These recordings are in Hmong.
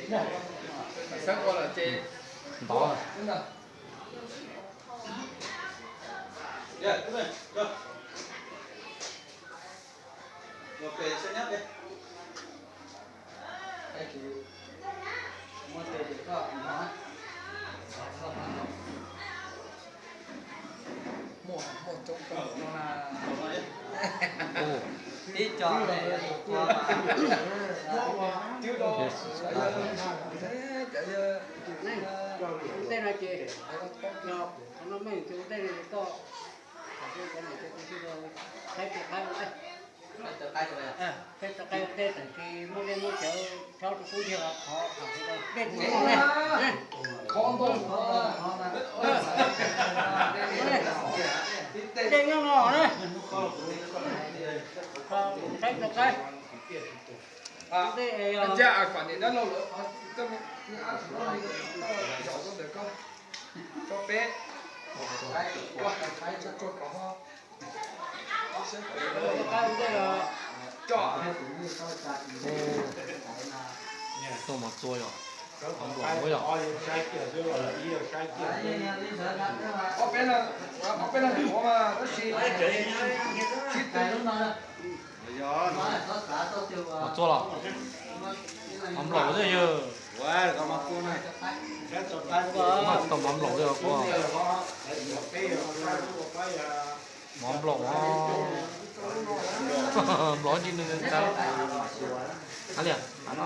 Sab ua lawm ces ntov. Muaj, muaj coob coob no na. Ub. Tib co, tej no ces, no, no meej tus tej no koj, cov niam cov txiv sawv daws, qaib, qaib, qaib, qaib tej tag kis muaj dej muaj cawv txhob rau kub yog qhov, qhov dej kuv muaj ne. Qhov ntoo, dej nyob no na. Qaib, qaib. Ncaj, kom niam dab laug lawv, koj, koj, koj, koj, koj peb, koj, koj, koj, koj, Tuaj mov txua yom, mov nplom yom. Ob peb leeg ua mas tab sis sib tw. Mov txua los? Mov nplom xwb yog. Tsis tau mov nplom li os. Mov nplom, nplom tsis nws tas. Hab liam, hab no.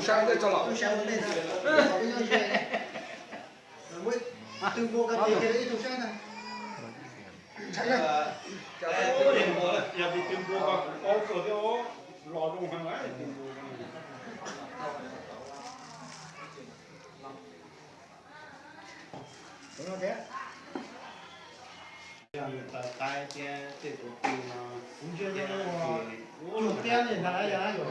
Saib ntej tso los. Yog tus twg npua ko paub kawg thiab, los zoo heev tus npua ko. Yog nws taw qaib thiab tej tus twg no, kuv ntsia tias ua tiab li ntag na, yog na yom.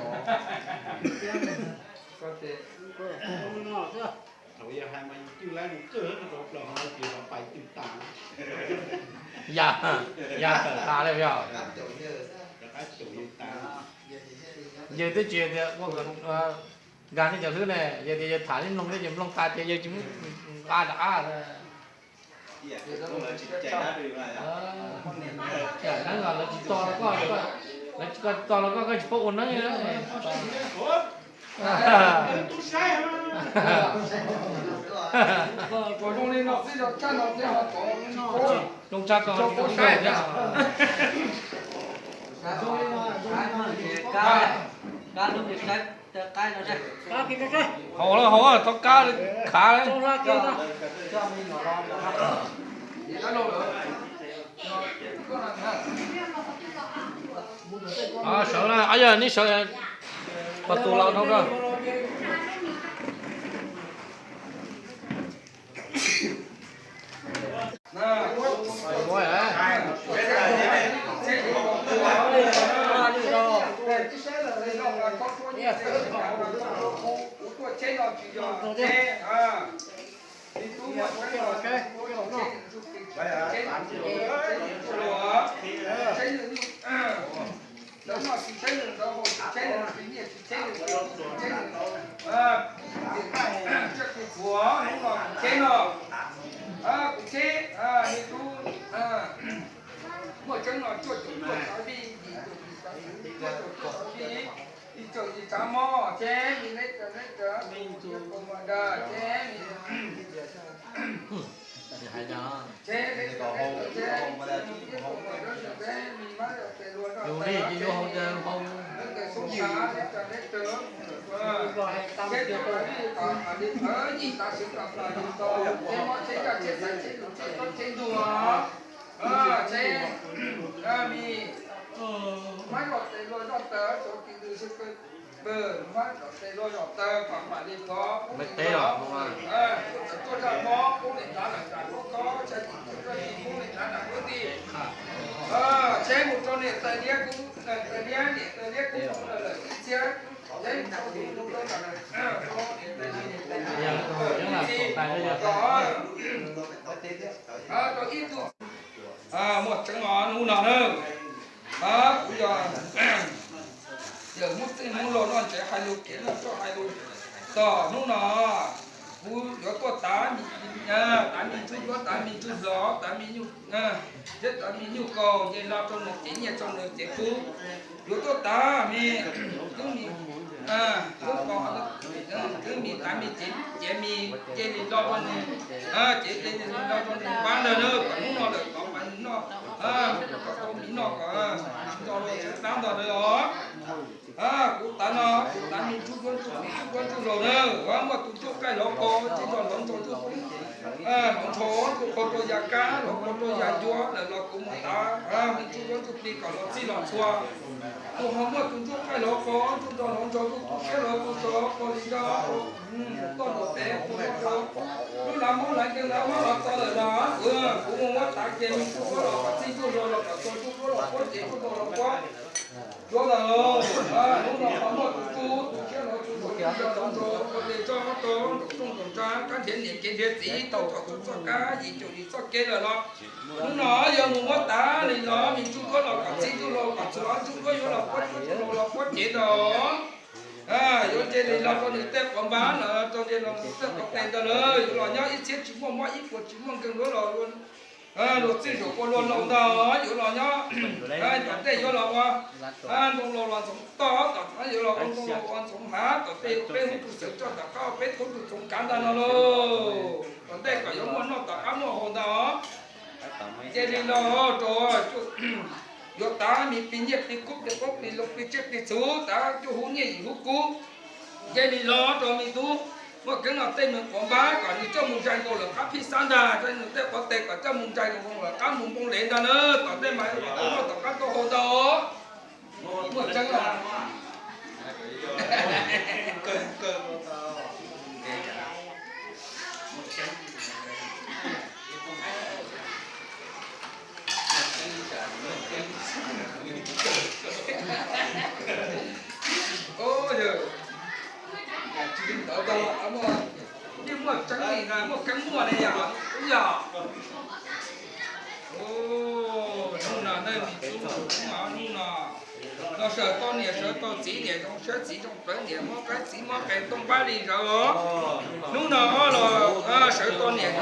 Thaum yog hais mas yus twb laib mus kawg rau plaws hauv no ces los pais twb tas. Yam, yam tawm tas li yog. Rov qab caum yus tas. Yawg twb tsis tias ua nkag nej cov hlwb ne, yog tias yawg tham li mloog thiab ces mloog tas ces yawg tsis muab nqa rov qab. Neeb los lawv tsis tos los koj, lawv tsis tos los koj, koj tsis paub ua neeb. Zoo tshaj tog tsis tau saib thiab. Haus, haus tau kab khav. Sawv na, yog nej sawv, pas tus los dhau koj. Ntawd no tsis tsheb nws, ntawd no tsis tsheb nws, ntawd hauv tsis tsheb nws, tsis nyiaj tsis tsheb nws, tsis tsheb nws. Tias Taj Hauv Tsiaj Kiag Txuas hnub no kuv tsheb no, kuv tsheb, nws tub muaj tseeb no cuaj caum cuaj txav vij, yim caum yim txav vij, yim caum yim txav mob, tsheb mi neb tsav neb tsav, mi ntxuag kaus mom dag, tsheb mi Yus li ces yuav hau, hau. Mab zom tes luag zog taw, tsoom tis lws sw pw, mab zom tes luag zom taw, pam pam li thov, peb teb los, tuaj zaj mob, pub li tav lawm nram lub kob, tshaj tim txwv zoj yim, pub li tav nram lub tij. Tsheb mus rau niam tais liab kub, tais liab niam tais liab kub mus lawm lawm ib txhiab, Rau ib tug muaj tseeb os hnub no na. Kuv yog yawm Hmoob txwj Hmoob laus noj ntsev hais lus kev noj tshuaj hais lus txog hnub no. Kuv yuav tuaj tav, tav me ntsuj duab, tav me ntsuj vlog, tav me nyuj, thiab tav me nyuj kaus, nce lo rau nws cev nyiaj rau nws cev kub. Yuav tuaj tav me, twb me, twb me tav me cev, cev me, cia li lo rau nws, cev cia li lo rau nws pab ntag na, kom hnub no lawm tod mas nws noj, kom tau me noj kom tsis nto los tsis tab ntog lawm os. Kuv tav no, kuv tav me ntsuj duab ntsuj, ntsuj duab ntsuj laus na, muaj tus ntsuj qaij lov ko, ntsuj nrog lov nrog ntsuj, lov nrog ntsuj qhau rau yas kab, lov qhau rau yas ncuab lawm los kuv mus tav me ntsuj duab ntsuj plig kom los txij los txhua. Tus ho muaj tus ntsuj qaij lov ko, ntsuj nrog lov nrog ntsuj, tu siab los tu tso, qhov li nrog toj nrog pem, tu nrog lub lav mob lav nkeeg lav mob los txog lawm los kuv mus muab tav kiag me ntsuj duab los kom txij ntsuj laus los kom txhua ntsuj duab los puab cev ntsuj laus los puab duab lawm. Hnub no ho muaj tus tub tu siab los tu tso, ntsuj nrog lov nrog qhov li nrog toj nrog rooj nrog ntsa, kab nrhiav niam kev nrhiav txiv, tau txog txoj kab yim caum yim txoj kev lawm los hnub no yog mus muab tav li los me ntsuj duab los kom txij ntsuj laus kom txhua ntsuj duab yuav los puab ntsuj laus los puab cev ntag. Yuav nce li los rau nws tej quav npab lawm, rau nce los nws tej quav tes ntag lawm, yuav los nyob ib txhiab tsis muaj mob ib puas tsis muaj nkeeg luag los luag txij zaum ua luag laus ntag, yuav los nyob tom ntej yuav los ua ntoo laus los ntxoov toj, tom qab yuav los ua ntoo laus ua ntxoov hav, tom tej peb hu tus xeem coj tom qab peb hu tus txoov kav ntag no lauj. Tom ntej kom yuav muaj noj tom qab muaj haus ntag. Nce li los rau yuav tav me plig nyiaj plig kub plig qaub plig loo plig tsiaj plig txhu, tav cuaj hub nyiaj yim hub kub. Nce li los rau me tub, muaj keeb no tej me quav npab kom nws coj mus zais nkaus lawm qab phij xab ntag, nws tej quav tes kom coj mus zais nkaus lawm qab mus npoo lev ntag na, tom ntej mas yuav los tau noj tom qab tau haus ntag. Muaj tseeb los Tsis li ntawd, yeej muaj tseeb li na, muaj keeb muaj li yom, yom. Hnub no nej me tub hnub no, no sawv tau niam sawv tau txiv, niam zoo siab txiv zoo plawv, niam mob qaib txiv mob qe tooj pab li zawv os. Hnub no los sawv tau niam,